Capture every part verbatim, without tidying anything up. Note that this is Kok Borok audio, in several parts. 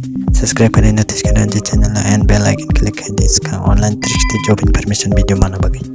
Subscribe khaina thwiskano je channel and bell icon click khaidi swkang online three sixty job information video mana bagwi.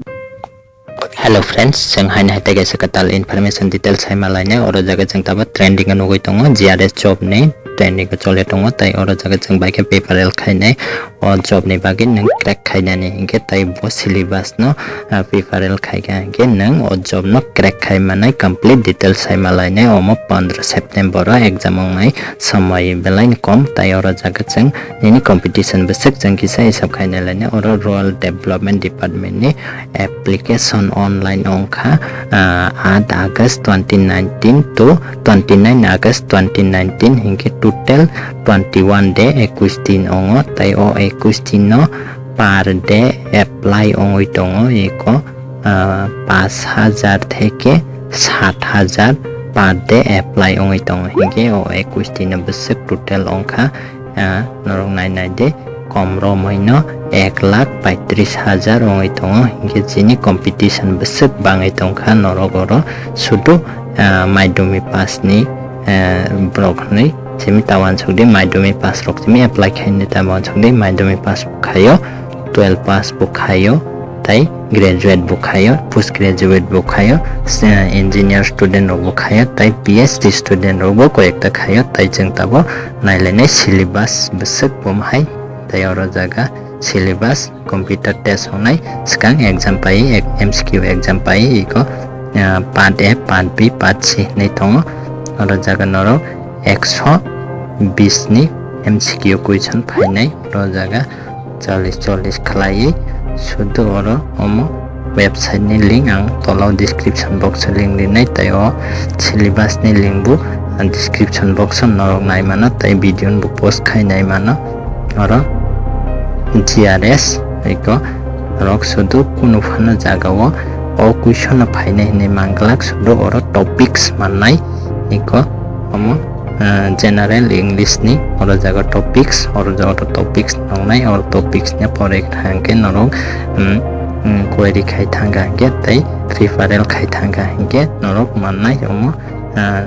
Hello friends, chwng haino hai tei kaisa kwtal information details hai ma lainai. Oro jaga chwng tabuk trending o nugwi tongo, G R S job ni trending o choli tongo, tai oro jaga chwng bai khe paper rel khainai. O job ni bagwi nwng crack khainani hinkhe tai bo syllabus no, ah, paper rel khaikha hinkhe nwng o job no crack khai manai complete details hai ma lainai. Omo pondro September o exam wngnai, somoi belai ni kom, tai oro jaga chwng nini competition bwswk chwng kisa hisab khaina lainai. Oro Rural Development Department ni application online wngkha, ah, eight August twenty nineteen to twenty nine August twenty nineteen, hinkhe total twenty one day, ekush din wngo, tai o ekush din no per day apply wngwi tongo, eko, ah, pash hajar theke sat hajar per day apply wngwi tongo, hinkhe o ekush din no bwswk total wngkha, ah, norok nai nai di, kom romwi no ek lakh paitris hajar wngwi tongo, hinkhe chini competition bwswk bangwi tongkha, norok oro sudu, ah, madhyamik pass ni, ah, borok hinwi simi ta uansuk di, madhyamik pass rok simi apply khainai ta uansuk di, madhyamik pass bo khaio, twelve pass bo khaio, tai graduate bo khaio, post graduate bo khaio, se-, engineer student rok bo khaio, tai P H D student rok bo koyekta khaio, tai chwng tabuk nailainai syllabus bwswk bom hai, tai oro jaga syllabus computer test wngnai, swkang exam pai, ek-, M C Q exam pai, iko, ah, part A, part B, part C hinwi tongo, oro jaga norok ekso bis ni M C Q question phainai, oro jaga challis challis khlaiwi sudu oro omo website ni link ang tola o description box o link rinai, tai o syllabus ni link bo ang description box o norok nai mano, tai video bo post khai nai mano. Oro G R S eko norok sudu kunu phano jaga o o question no phainai hinwi manglak, sudu oro topics mannai eko omo ah, general English ni oro jaga topics, oro jaga topics nongnai, oro topics ni pore thangkhe norok, mm, mm, query khai thangkha hinkhe tei referral khai thangkha hinkhe norok mannai omo, ah,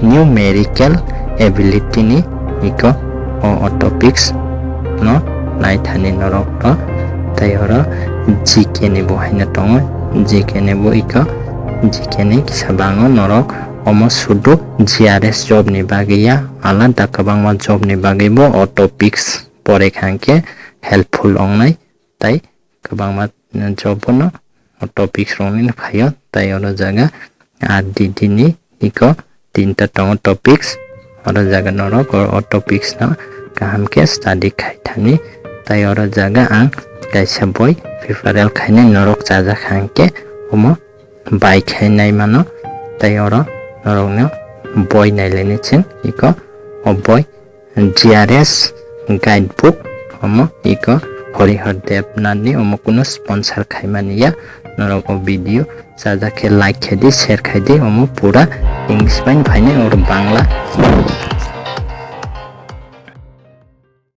numerical ability ni iko o, o topics no naithani norok to tei oro G K ni bo haino tongo, G K ni bo iko G K ni kisa bango norok omo sudu G R S job ni bagwi ya, alada kwbangma job ni bagwi bo o topics pore kha hinkhe helpful wngnai, tai kwbangma job bono o topics rok ni phaio, tai oro jaga R D D ni iko tinta tongo topics, oro jaga norok o, o topics no kaham khe study khai thani, tai oro jaga ang kaisa boi preparal khainai norok chajak kha hinkhe omo bai khai nai mano, tei oro norokno boi nailainai chwng iko o boi G R S guidebook, omo iko Horihar Debnath ni, omo kunu sponsor khaimani ya. Norok o video chajak khe like khe di, share khai di, omo pura English bai phainai, oro Bangla.